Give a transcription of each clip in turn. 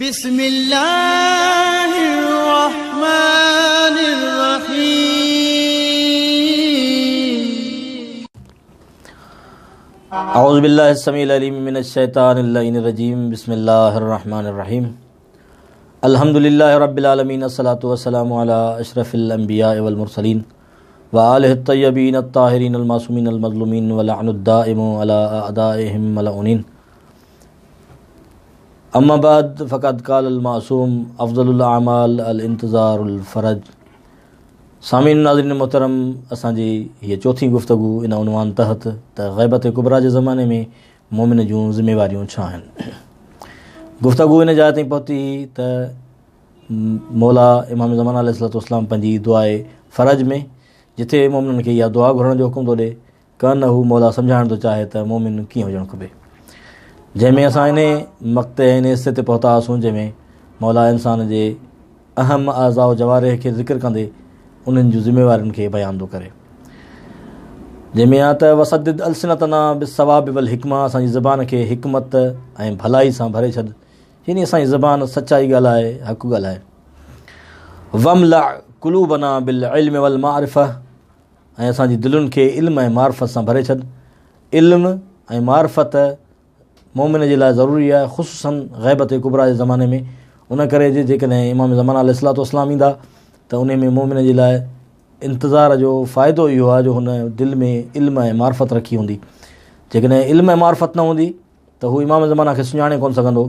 بسم الله الرحمن الرحيم. اعوذ بالله السميع العليم من الشيطان اللعين الرجيم بسم الله الرحمن الرحيم الحمد لله رب العالمين الصلاة والسلام على اشرف الانبياء والمرسلين وآله الطيبين الطاهرين المعصومين المظلومين ولعن الدائم على اعدائهم ملعونين اما بعد فقد قال المعصوم افضل الاعمال الانتظار الفرج سامعين ناظرين محترم اسان جي هيء چوٿين گفتگو ان عنوان تحت ته غيبت ڪبريٰ جي زماني ۾ مومن جون ذميواريون ڇا آهن. گفتگو ان جاء تائين پهتي هئي ته مولا امام زمان عليه الصلوة والسلام پنهنجي دعاء فرج ۾ جتي مومنن کي اها دعا گهرڻ جو حڪم ٿو ڏئي ڪأنه هو مولا سمجهائڻ ٿو چاهي ته مومن ڪيئن هجڻ کپي. جنهن ۾ اسان انهي مقطع ۽ انهي حصي تي پهتا هئاسون جنهن ۾ مولا انسان جي اهم اعضاء و جوارح کي ذڪر ڪندي انهن جون ذميوارين کي بيان ٿو ڪري. جنهن ۾ آ ته وسدد السنتنا بالصواب والحڪمة اسان جي زبان کي حڪمت ۽ ڀلائي سان ڀري ڇڏ يعني اسان جي زبان سچائي ڳالهائي حق ڳالهائي. واملأ قلوبنا بالعلم والمعرفة ۽ اسان جي دلين کي علم ۽ معرفت سان ڀري ڇڏ. علم ۽ معرفت مؤمن جي لاء ضروري آهي خصوصاً غيبت ڪبريٰ جي زماني ۾ ان ڪري جي جيڪڏهن امام زمان عليه الصلوة والسلام ايندا ته انهي ۾ مؤمن جي لاء انتظار جو فائدو اهو آهي جو هن دل ۾ علم ۽ معرفت رکي هوندي. جيڪڏهن علم ۽ معرفت نه هوندي ته هو امام زمانه کي سڃاڻي ڪونه سگهندو،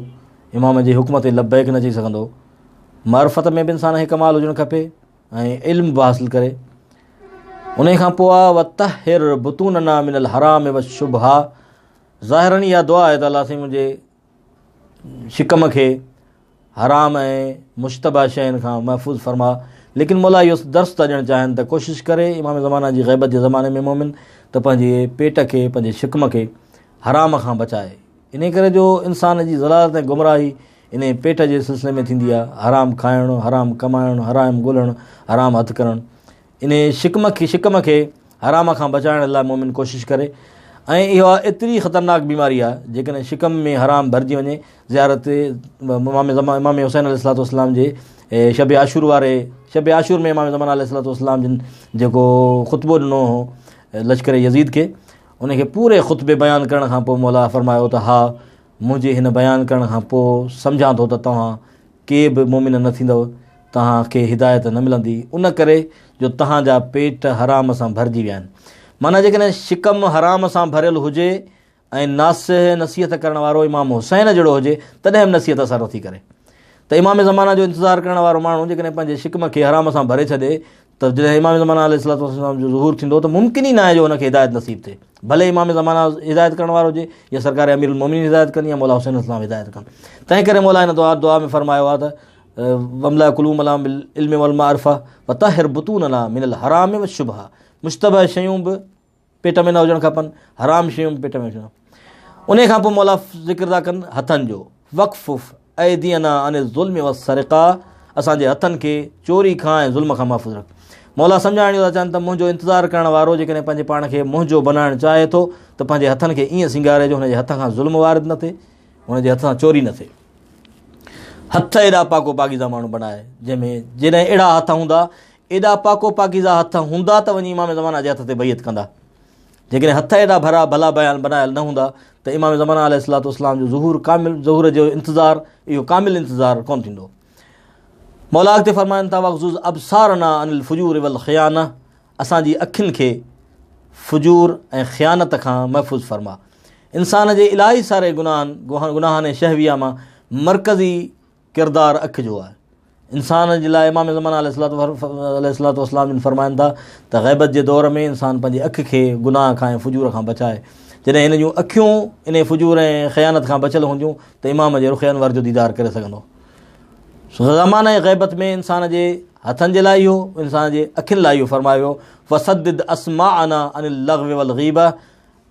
امام جي حڪم تي لبيڪ نه چئي سگهندو. معرفت ۾ به انسان کي ڪمال هجڻ کپي. ۽ علم به حاصل ڪري. انهي کان پوء آ وطهر بطوننا من الحرام والشبهه ظاهراً اها دعا آهي ته الله سائين منهنجي شڪم کي حرام ۽ مشتبه شين کان محفوظ فرما ليڪن مولا اهو درس ٿا ڏيڻ چاهين ته ڪوشش ڪري امام زمانه جي غيبت جي زماني ۾ مومن ته پنهنجي پيٽ کي پنهنجي شڪم کي حرام کان بچائي انهي ڪري جو انسان جي ضلالت ۽ گمراهي انهي پيٽ جي سلسلي ۾ ٿيندي آهي، حرام کائڻ، حرام ڪمائڻ، حرام ڳولڻ، حرام هٿ ڪرڻ. انهي شڪم کي شڪم کي حرام کان بچائڻ لاء مؤمن ڪوشش ڪري ۽ اها ايتري خطرناڪ بيماري آهي جيڪڏهن شڪم ۾ حرام ڀرجي وڃي زيارت امام زمان امام حسين عليه الصلوة والسلام جي شب عاشور واري شب عاشور ۾ امام زمان عليه الصلوة والسلام جن جيڪو خطبو ڏنو هو لشڪر يزيد کي ان کي پوري خطبي بيان ڪرڻ کان پوء مولا فرمايو ته ها منهنجي هن بيان ڪرڻ کان پوء سمجهان ٿو ته توهان ڪي به مؤمن نه ٿيندؤ، توهان کي هدايت نه ملندي، ان ڪري جو توهان جا پيٽ حرام سان ڀرجي ويا آهن. معنيٰ جيڪڏهن شڪم حرام سان ڀريل هجي ۽ ناصح نصيحت ڪرڻ وارو امام حسين جهڙو هجي تڏهن به نصيحت اثر نٿي ڪري ته امام زمانه جو انتظار ڪرڻ وارو ماڻهو جيڪڏهن پنهنجي شڪم کي حرام سان ڀري ڇڏي ته جڏهن امام زمانه عليه الصلوة والسلام جو ظهور ٿيندو ته ممڪن ئي ناهي جو هن کي هدايت نصيب ٿئي ڀلي امام زمانه هدايت ڪرڻ وارو هجي يا سرڪار امير المومنين هدايت ڪن يا مولا حسين عليه السلام هدايت ڪن تنهن ڪري مولا هن دعا دعا ۾ فرمايو آهي ته واملأ قلوبنا بالعلم والمعرفة وطهر بطوننا من الحرام والشبهة مشتبه شيون به پيٽ ۾ نه هجڻ کپن، حرام شيون به پيٽ ۾ هجڻ. انهيء کان پوء مولا ذڪر ٿا ڪن هٿن جو، واڪف ايدينا عن الظلم والسرقه اسان جي هٿن کي چوري کان ۽ ظلم کان محفوظ رک. مولا سمجهائڻ اهو ٿا چاهن ته منهنجو انتظار ڪرڻ وارو جيڪڏهن پنهنجي پاڻ کي منهنجو بنائڻ چاهي ٿو ته پنهنجي هٿن کي ائين سينگاري جو هن جي هٿ کان ظلم وارد نه ٿئي، هن جي هٿ سان چوري نه ٿئي. هٿ ايڏا پاڪ و پاڪيزه ماڻهو بڻائي جنهن ۾ جڏهن اهڙا هٿ هوندا ايڏا پاڪ و پاڪيزه هٿ هوندا ته وڃي امام زمانه جي هٿ تي بيعت ڪندا. جيڪڏهن هٿ ايڏا ڀرا ڀلا بيان بنايل نه هوندا ته امام زمانه عليه الصلوة والسلام جو ظهور ڪامل ظهور جو انتظار اهو ڪامل انتظار ڪونه ٿيندو. مولا اڳتي فرمائن ٿا واغضض ابصارنا عن الفجور والخيانه اسان جي اکين کي فجور ۽ خيانت کان محفوظ فرما. انسان جي الاهي ساري گناهن گناهن ۽ شهويه مان مرڪزي ڪردار اک جو آهي. انسان جي لاء امام زمانه عليه الصلوة والسلام جن فرمائن ٿا ته غيبت جي دور ۾ انسان پنهنجي اک کي گناهه کان ۽ فجور کان بچائي. جڏهن هن جون اکيون انهي فجور ۽ خيانت کان بچيل هونديون ته امام جي رخ انور جو ديدار ڪري سگهندو. زمانه غيبت ۾ انسان جي هٿن جي لاء اهو، انسان جي اکين لاء اهو فرمايو ويو، وسدد اسماعنا عن اللغو والغيبه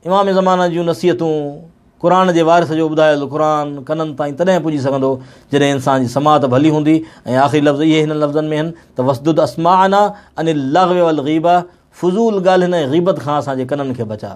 امام زمانه جون نصيحتون قرآن جي وارث جو ٻڌايل قرآن ڪنن تائين تڏهن پڄي سگهندو جڏهن انسان جي سماعت ڀلي هوندي ۽ آخري لفظ اهي هنن لفظن ۾ آهن ته وسدد اسماعنا عن اللغو والغيبه فضول ڳالهين ۽ غيبت کان اسان جي ڪنن کي بچاء.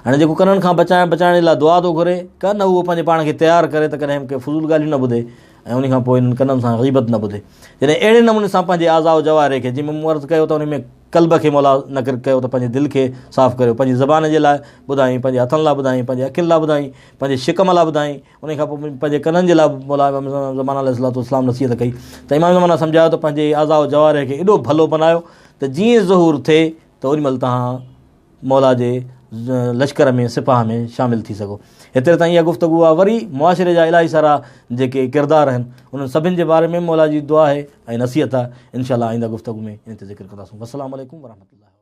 هاڻي جيڪو ڪنن کان بچائڻ بچائڻ جي لاء دعا ٿو گهري ڪا نه اهو پنهنجي پاڻ کي تيار ڪري ته ڪڏهن به ڪي فضول ڳالهيون نه ٻڌي ۽ ان کان پوء انهن ڪنن سان غيبت نه ٻڌي. جڏهن اهڙي نموني سان پنهنجي اعضاء و جوارح کي، جيئن مون عرض ڪيو ته ان ۾ قلب کي مولا نڪر ڪيو ته پنهنجي دل کي صاف ڪريو، پنهنجي زبان جي لاء ٻڌائين، پنهنجي هٿن لاء ٻڌائين، پنهنجي اکين لاء ٻڌائين، پنهنجي شڪم لاء ٻڌائين، ان کان پوء پنهنجي ڪنن جي لاء مولا امام زمان عليه الصلوة والسلام نصيحت ڪئي ته امام زمان سمجهايو ته پنهنجي اعضاء و جوارح کي ايڏو ڀلو بنايو ته جيئن ظهور ٿئي ته اوڏي مهل توهان مولا جي لشڪر ۾ سپاهه ۾ شامل ٿي سگهو. هيتري تائين اها گفتگو آهي. وري معاشري جا الاهي سارا جيڪي ڪردار آهن انهن سڀن جي باري ۾ مولا جي دعا آهي ۽ نصيحت آهي. انشاء الله آئنده گفتگو ۾ ان تي ذڪر ڪنداسون. والسلام عليڪم ورحمة الله.